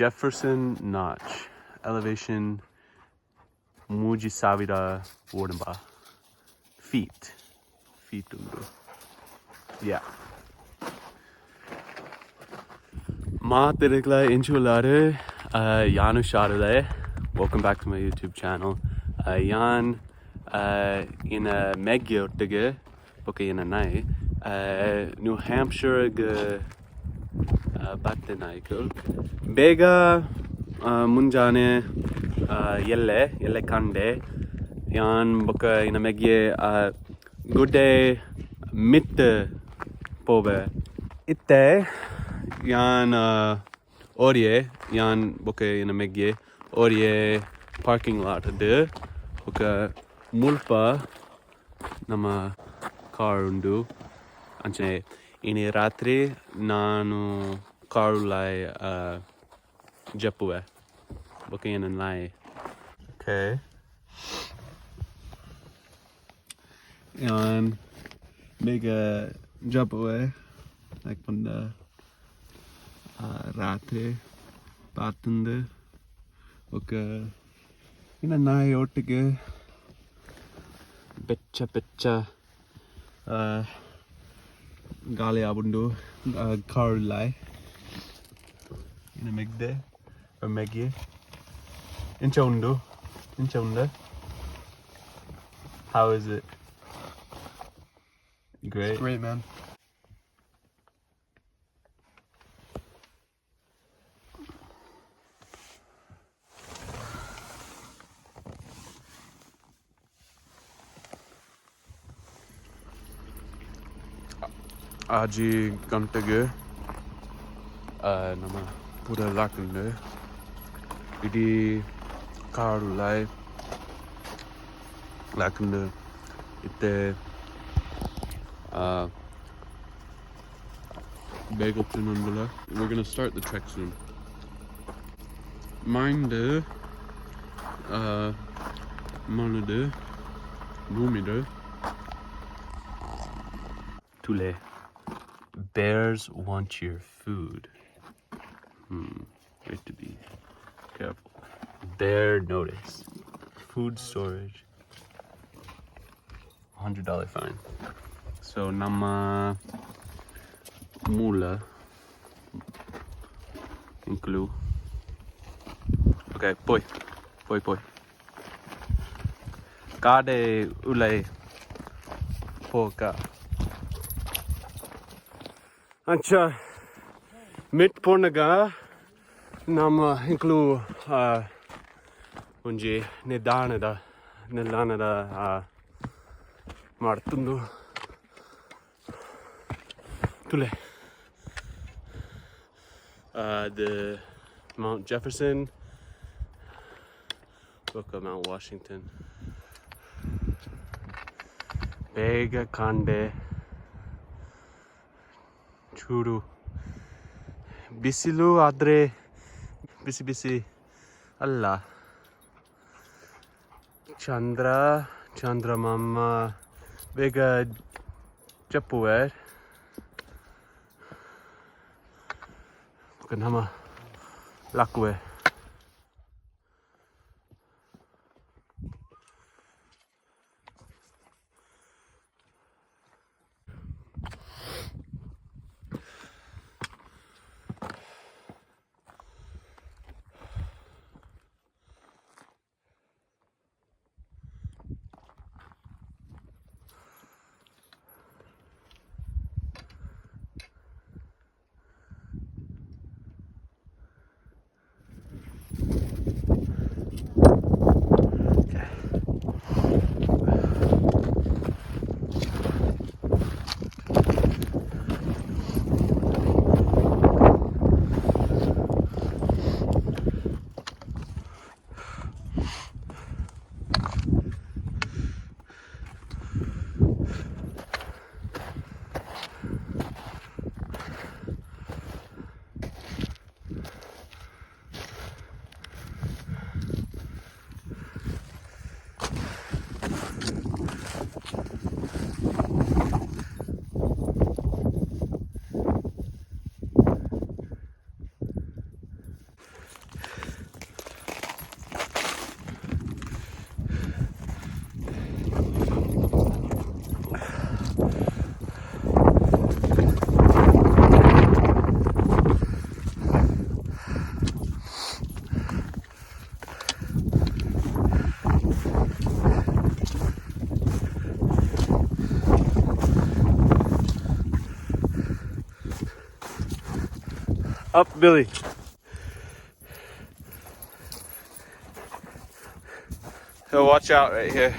Jefferson Notch elevation 3019 feet feet ಉಂಡು. ಯಾ, ಮಾತೆರೆಗ್ಲ ಎಂಚ ಉಲ್ಲರ್? ಯಾನ್ ಹುಷಾರುಲ್ಲೆ. Welcome back to my YouTube channel. ಯಾನ್ ಎನ್ನ ಮೆಗ್ಯೆ ಒಟ್ಟಿಗೆ ಬೊಕ ಎನ್ನ ನಾಯಿ ನ್ಯೂ ಹ್ಯಾಂಪ್ಶೈರ್ ಗ್ ಬತ್ತಿನಾಯ್ಕುಲ್. ಬೇಗ ಮುಂಜಾನೆ ಎಲ್ಲೆ ಎಲ್ಲೆ ಕಂಡೆ ಯಾನ್ ಬೊಕ ಎನ್ನ ಮೆಗ್ಯೆ ಗುಡ್ಡೆ ಮಿತ್ತ್ ಪೋವೆ. ಇತ್ತೆ ಯಾನ್ ಒರಿಯೆ, ಯಾನ್ ಬೊಕ ಎನ್ನ ಮೆಗ್ಯೆ ಒರಿಯೆ ಪಾರ್ಕಿಂಗ್ ಲಾಟ್ ಡ್. ಬೊಕ ಮುಲ್ಪ ನಮ್ಮ ಕಾರ್ ಉಂಡು. ಅಂಚನೆ ಇನಿ ರಾತ್ರಿ ನಾನು ಕಾರ್ ಉಲಾಯಿ ಜಪ್ಪುವೆ ಬೊಕ ಎನ್ನ ನಾಯಿ. ಓಕೆ, ಯಾನ್ ಬೇಗ ಜಪ್ಪುವೆ ದಾಯೆ ಪಂಡ ರಾತ್ರಿ ಬಾತುಂದು. ಬೊಕ ಎನ್ನ ನಾಯಿ ಒಟ್ಟಿಗೆ ಬೆಚ್ಚ ಬೆಚ್ಚ ಗಾಳಿ ಆಪುಂಡು ಕಾರ್ ಉಲಾಯಿ. ಎನ್ನ ಮೆಗ್ದೆ ಮೆಗ್ಯೆ ಎಂಚ ಉಂಡು? ಎಂಚ ಉಂಡು? How is it? Great. Great, man. ಆಜಿ ಗಂಟೆಗೆ ನಮ ಪೂರ ಲಾಕುಂಡು. ಇಡೀ ಕಾರ್ ಉಲಾಯಿ ಲಾಕುಂಡು. ಇತ್ತೆ ಬೇಗ ತಿನ್ನೊಂದುಲ್ಲ. We're gonna start the trek soon. Mind ಮಣ್ಣುಡು ಭೂಮಿಡು ತೂಲೆ. Bears want your food. You have to be careful. Bear notice. Food storage. $100 fine. So ನಮ್ಮ ಮೂಲ ಎಂಕುಲು. Okay, ಪೋಯ್ ಪೋಯ್ ಪೋಯ್. ಕಾಡೆ ಉಲೈ ಪೋಕ. ಅಂಚ ಮಿತ್ತ್ ಪೋನಗ ನಮ್ಮ ಎಂಕುಲು ಒಂಜಿ ನಿಧಾನದ ನಿಧಾನದ ಮಾಡ್ತುಂಡು. ತೂಲೆ, the Mount Jefferson ಬೊಕ್ಕ Mount Washington. ಬೇಗ ಕಾಂಡೆ ಚೂರು ಬಿಸಿಲು, ಆದರೆ ಬಿಸಿ ಬಿಸಿ ಅಲ್ಲ. ಚಂದ್ರ ಚಂದ್ರಮಾಮ ಬೇಗ ಜಪ್ಪುವೆ. ನಮ್ಮ ಲಕ್ಕುವೆ. Up, Billy. So watch out right here.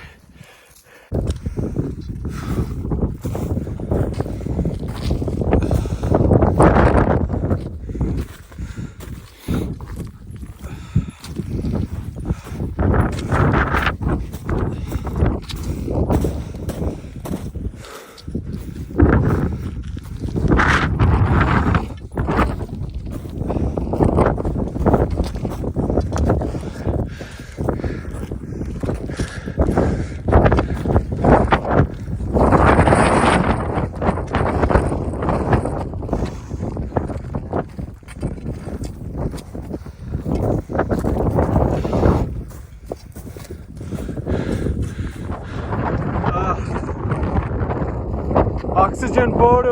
Oxygen board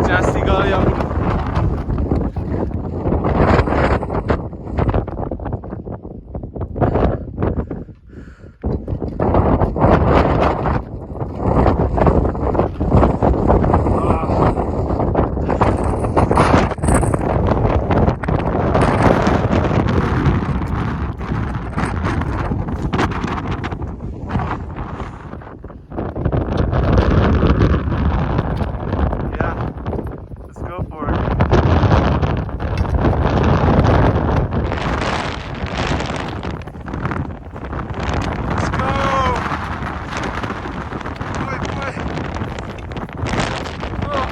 ಜಾಸ್ತಿ ಗಾಳಿ ಆಗ್ಬಿಟ್ಟು. Yeah, let's go for it. Let's go! Boy, boy. Oh.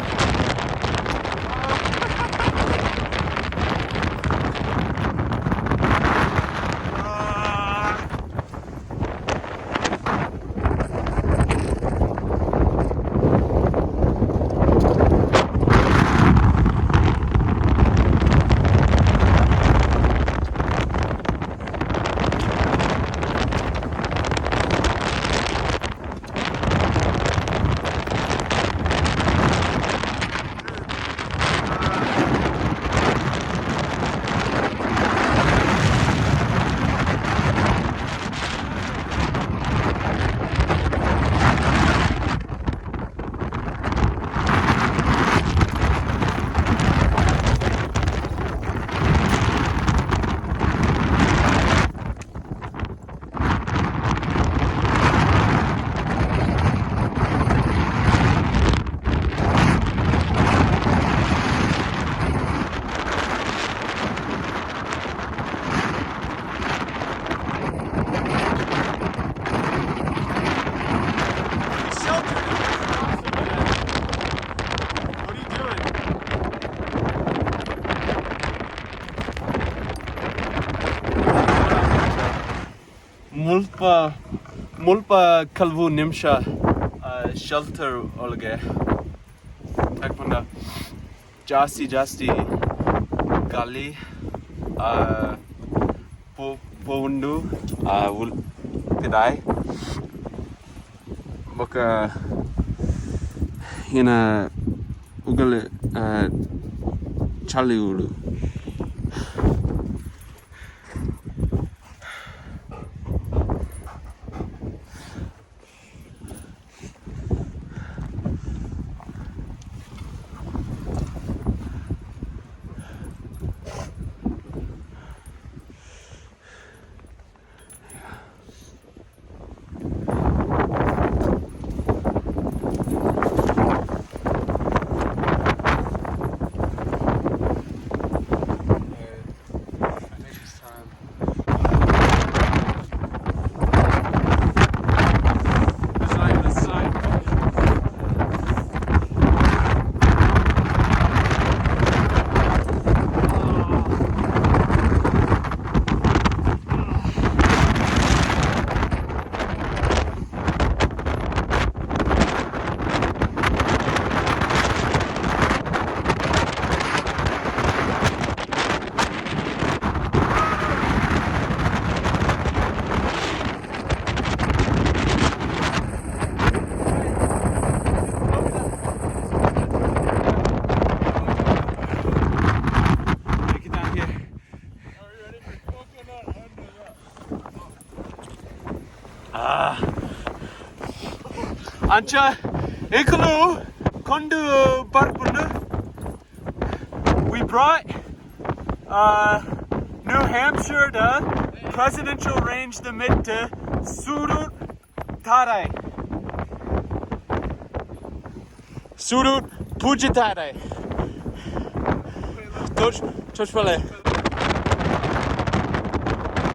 Ah. Shelter. What are you doing? ಮುಲ್ಪ ಮುಲ್ಪ ಕೆಲವು ನಿಮಿಷ ಶೆಲ್ಟರ್ ಒಳಗೆ ಯಾಕಂದ ಜಾಸ್ತಿ ಜಾಸ್ತಿ ಗಾಳಿ ಪೋವುಂಡು ಪಿದಾಯ್ ಬೊಕ ಏನ ಉಗಲ್ ಚಳಿ ಉಡು. I think it's time. This side, this side. Make it down here. Ah. ಅಂಚ ಎಂಕುಲು ಕೊಂಡು ಬರ್ಪುಂಡು. Brought New Hampshire ದ presidential range the ಮಿತ್ತ್ ಸುರುಟ್ ತಾರೆ. ಸುರುಟ್ ಪೂಜಿತಾರೆ. ತೋಜ್ ತೋಜ್ಪಲೆ.